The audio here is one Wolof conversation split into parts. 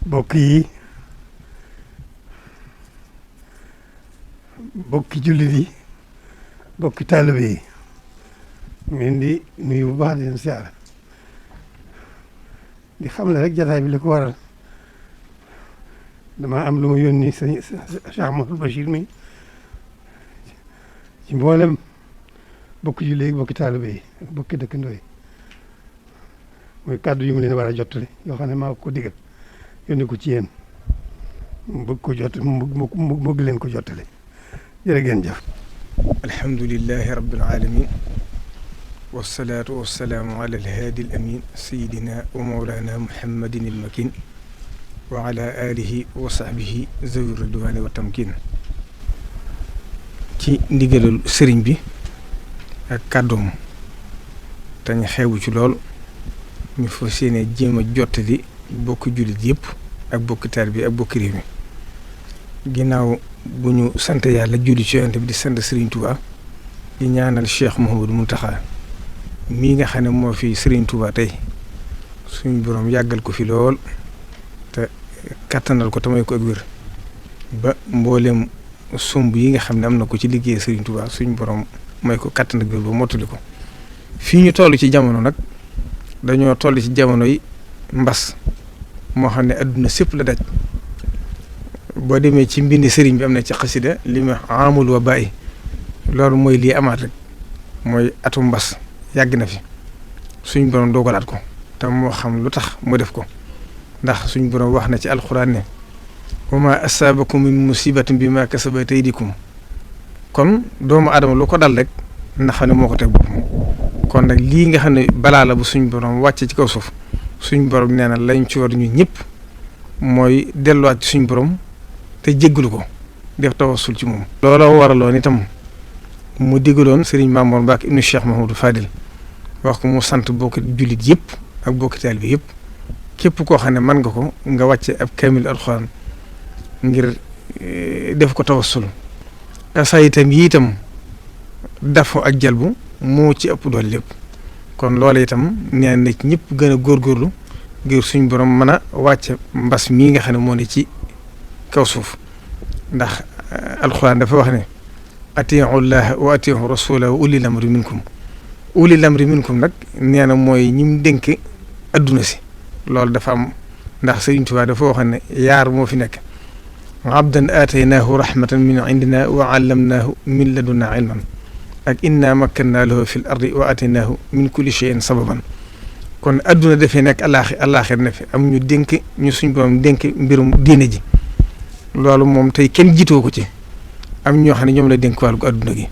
bokk yi bokki jullit yi bokki taalibe yi ngeen di nuyu bu baax di leen siyaare di xam ne rek jataay bi li ko waral dama am lu ma yónni sëñ Cheikh Mouhamadou Bachir mi ci mboolem bokki jullit yi bokki taalibe yi ak bokki dëkkandoo yi mooy kàddu yu mu leen war a jottali yoo xam ne maa ko digal yónni ko ci yéen mu bëgg ko jot mu bëgg leen ko jottali jërë ngeen jëf. alhamdulillahi rabbil alamin wasalaatu wasalaamu ala alhaadi al amin sayidina wa mawlana muhammadin il makin wa ala alihi wa sahbihi zawi ridwani wa tamkin. ci ndigalul sëriñ bi ak kàddoom te ñu xewu ci lool ñu fas yéene jéem a jottali bokki jullit yëpp ak bokki taalibe bi ak bokki réew mi ginnaaw bu ñu sant yàlla julli ci Yonent bi di sant Serigne Touba di ñaanal Cheikh Mouhamadou Mountakha mii nga xam ne moo fi Serigne Touba tey suñu borom yàggal ko fi lool te kattanal ko te may ko ak wér ba mboolem somb yi nga xam ne am na ko ci liggéey Serigne Touba suñu borom may ko kattan ak wér ba mottali ko. fii ñu toll ci jamono nag dañoo toll ci jamono yi mbas moo xam ne adduna sépp la daj boo demee ci mbindi sëriñ bi am na ci xasida li ma amul wa bàyyi loolu mooy lii amaat rek mooy atu mbas yàgg na fi suñ borom doogalaat ko te moo xam lu tax mu def ko ndax suñ borom wax na ci alxuraan ne wa ma asaabakum min musibatin bi ma kasabat aydikum kon doomu adama lu ko dal rek na xam ne moo ko teg boppam kon nag lii nga xam ne balaa la bu suñ borom wàcce ci kaw suuf suñ borom nee na lañ ci war ñu ñëpp mooy delluwaat ci suñ borom te jéggalu ko def tawassul ci moom. looloo waraloon itam mu digaloon Serigne Mamour Mbacke ibnu Cheikh Mahamadou Fadil wax ko mu sant bokki jullit yëpp ak bokki taalibe bi yëpp képp koo xam ne mën nga ko nga wàcce ab kaamil alxuraan ngir def ko tawassul asa itam yi itam dafo ak jalbu moo ci ëpp doole lépp. kon loolu itam nee na ci ñëpp gën a góorgóorlu ngir suñ borom mën a wàcce mbas mii nga xam ne moo ne ci kaw suuf ndax alxuraan dafa wax ne atii'u llaaha wa atii'u rasuula wa ulil amri minkum ulil amri minkum nag nee na mooy ñim dénk adduna si loolu dafa am ndax Sëriñ Tuubaa dafa wax ne yaar moo fi nekk abdan aataynaahu rahmatan min indina wa allamnaahu min ladunnaa ilman ak inna makkannaa lahu fil ardi wa ataynaahu min kulli shay'in sababan kon adduna dafee nekk àllaaxir ne fi am ñu dénk ñu suñ borom dénk mbirum diine ji loolu moom tey kenn jiitoo ko ci am ñoo xam ne ñoom la dénk wàllu adduna gi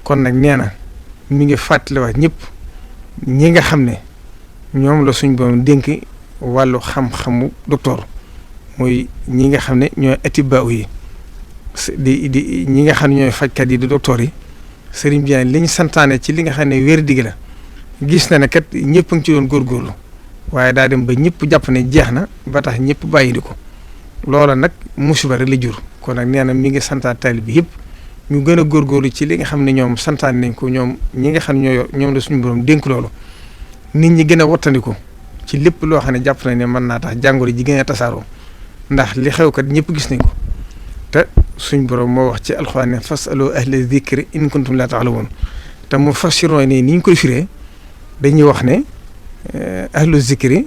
kon nag nee na mi ngi fàttaliwaat ñëpp ñi nga xam ne ñoom la suñ borom dénk wàllu xam-xamu docteur mooy ñi nga xam ne ñooy atibaa yi di ñi nga xam ne ñooy fajkat yi di docteur yi. Sëriñ bi li ñu santaane ci li nga xam ne wér digg la gis na ne kat ñëpp a ngi ci doon góorgóorlu waaye daa dem ba ñëpp jàpp ne jeex na ba tax ñëpp bàyyi di ko loola nag musiba rek la jur kon nag nee na mi ngi santaat taalibe bi yëpp ñu gën a góorgóorlu ci li nga xam ne ñoom santaane nañ ko ñoom ñi nga xam ne ñoom la suñu borom dénk loolu nit ñi gën a wattandiku ci lépp loo xam ne jàpp nañ ne mën naa tax jàngoro ji gën a tasaaroo ndax li xew kat ñëpp gis nañ ko te suñ borom moo wax ci alxuraan ne fasalu ahla zikri in kuntum laa ta'lamuun te mu fassiroo ne ni ñu koy firee dañuy wax ne ahlu zikri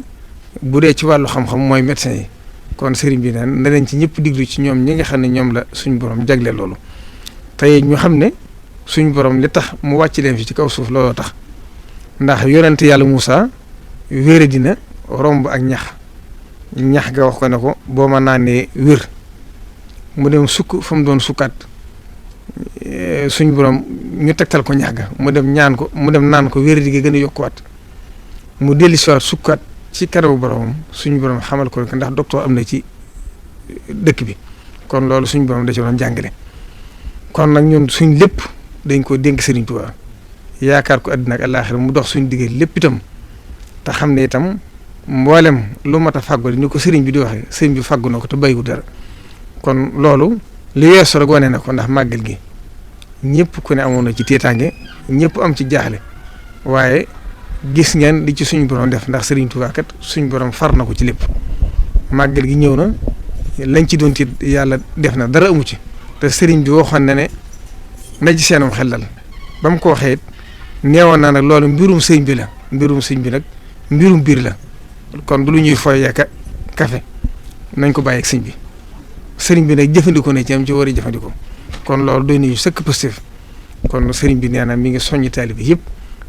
bu dee ci wàllu xam-xam mooy médecin yi kon sëriñ bi naan na leen ci ñëpp diglu ci ñoom ñi nga xam ne ñoom la suñ borom jagleel loolu tey ñu xam ne suñ borom li tax mu wàcc leen fi ci kaw suuf looloo tax ndax yonent yàlla Moussa wéere dina romb ak ñax ga wax ko ne ko boo ma naanee wér mu dem sukk fa mu doon sukkaat suñ borom ñu tegtal ko ñax ga mu dem naan ko wéer di gën a yokkuwaat mu dellusiwaat sukkaat ci kanamu boromam suñu borom xamal ko ndax docteur am na ci dëkk bi kon loolu suñu borom da ci doon jàngale kon nag ñun suñ lépp dañ ko dénk Sëriñ Tuubaa yaakaar ko àddina ak àllaaxira mu dox suñu diggante lépp itam te xam ne itam mboolem lu mat a fàggu ni ko sëriñ bi di waxee sëriñ bi fàggu na ko te bàyyiwu dara kon loolu li weesu rek wane na ko ndax màggal gi ñëpp ku ne amoon na ci tiitaange ñëpp am ci jaaxle waaye gis ngeen li ci suñu borom def ndax Serigne Touba kat suñu borom far na ko ci lépp màggal gi ñëw na lañ ci doon tiit yàlla def na dara amu ci te Serigne bi waxoon na ne na ci seenum xel dal ba mu ko waxee it neewoon naa nag loolu mbirum sëñ bi la mbirum sëñ bi nag mbirum biir la kon du lu ñuy foyee kafe nañ ko bàyyi ak sëñ bi sëriñ bi nag jëfandikoo na ci am ci war a jëfandikoo kon loolu doy nañu sëkk positif kon sëriñ bi nee na mi ngi soññi taalibe yëpp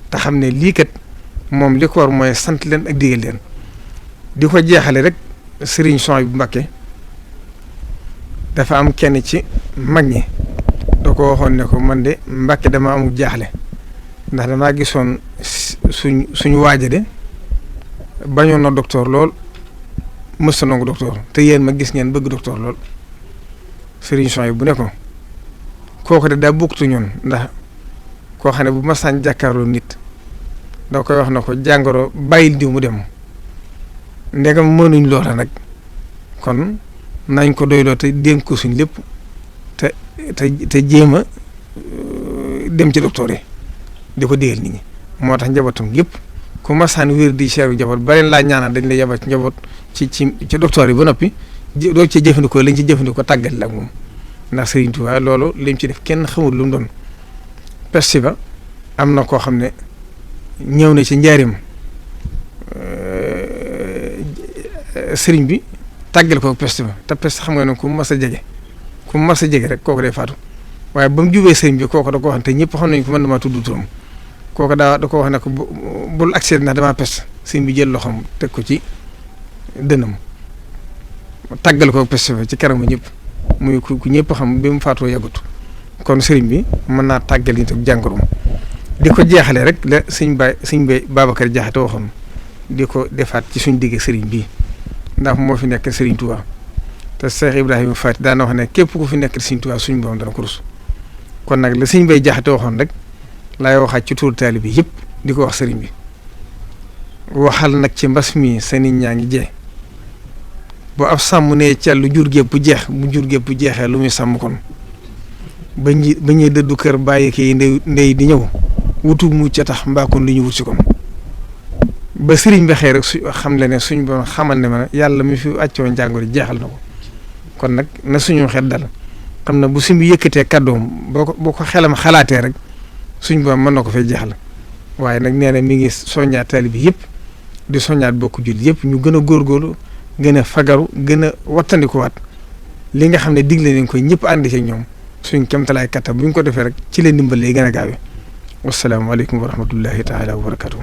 te xam ne lii kat moom li ko war mooy sant leen ak digal leen di ko jeexale rek sëriñ Souhaïbou Mbacké dafa am kenn ci mag ñi da ko waxoon ne ko man de Mbacké dama amul jaaxle ndax damaa gisoon suñu waaja de bañoon na docteur lool mësta nangu docteur te yéen ma gis ngeen bëgg docteur lool sëriñ Souhaïbou bu ne ko kooku de daa bokktu ñun ndax koo xam ne bu masaan jàkkaarloo nit da koy wax na ko jàngoro bàyyil diw mu dem ndegam mënuñ loola nag kon nañ ko doyloo te dénk ko suñ lépp te jéem a dem ci docteur yi di ko digal nit ñi moo tax njabootam yëpp ku masaan wér di seeru njaboot ba leen laa ñaanal dañ la yebal ci njaboot ci docteur yi ba noppi doo ci jëfandikoo lañ ci jëfandikoo tàggal la ak moom ndax Serigne Touba loolu lim ci def kenn xamul lu mu doon peste ba am na koo xam ne ñëw na ci njaarim Serigne bi tàggal ko peste ba te peste xam nga ne ku mas a jege rek kooku day faatu waaye ba mu jubee Serigne bi kooku da ko wax te ñëpp xam nañ ko mën damaa tudd turam kooku da ko wax ne ko bul accès ndax damaa peste Serigne bi jël loxoom teg ko ci dënam tàggal ko peste ba ci kanamu ñëpp muy ku ñëpp xam bi mu faatoo yàggut kon Serigne bi mën naa tàggal nit ak jàngoroom di ko jeexale rek la sëñ Bay Babacar Jaxate waxoon di ko defaat ci suñ digg Serigne bii ndax moo fi nekk Serigne Touba te Cheikh Ibrahima Faty daana wax ne képp ku fi nekk Serigne Touba suñu borom dana ko rus kon nag la sëñ Bay Jaxate waxoon rek laay waxaat ci tuur taali bi yëpp di ko wax Serigne bi waxal nag ci mbas mi sa nit ñaa ngi jee bu ab sàmm ne càllu jur gépp jeex bu jur gépp jeexee lu muy sàmm kon ba ñuy dëddu kër bàyyi kii ndey di ñëw wutu mu ca tax mbaakoon li ñu wut si kon ba sëriñ bi xëy rek xam le ne suñ borom xamal ne ma yàlla mi fi àccoo njàngoro jeexal na ko kon nag na suñu xel dal xam na bu suñ bi yëkkatee kàddoom boo ko xelam xalaatee rek suñ borom mën na ko fay jeexal waaye nag nee na mi ngi soññaat taalibe bi yëpp di soññaat bokk jullit yëpp ñu gën a góorgóorlu gën a fagaru gën a wattandikuwaat li nga xam ne digle nañ ko ñëpp ànd ci ñoom suñ kéemtalaay kattan bu ñu ko defee rek ci leen dimbal lay gën a gaawee wasalaamaaleykum wa rahmatullahi taala wa barakatuh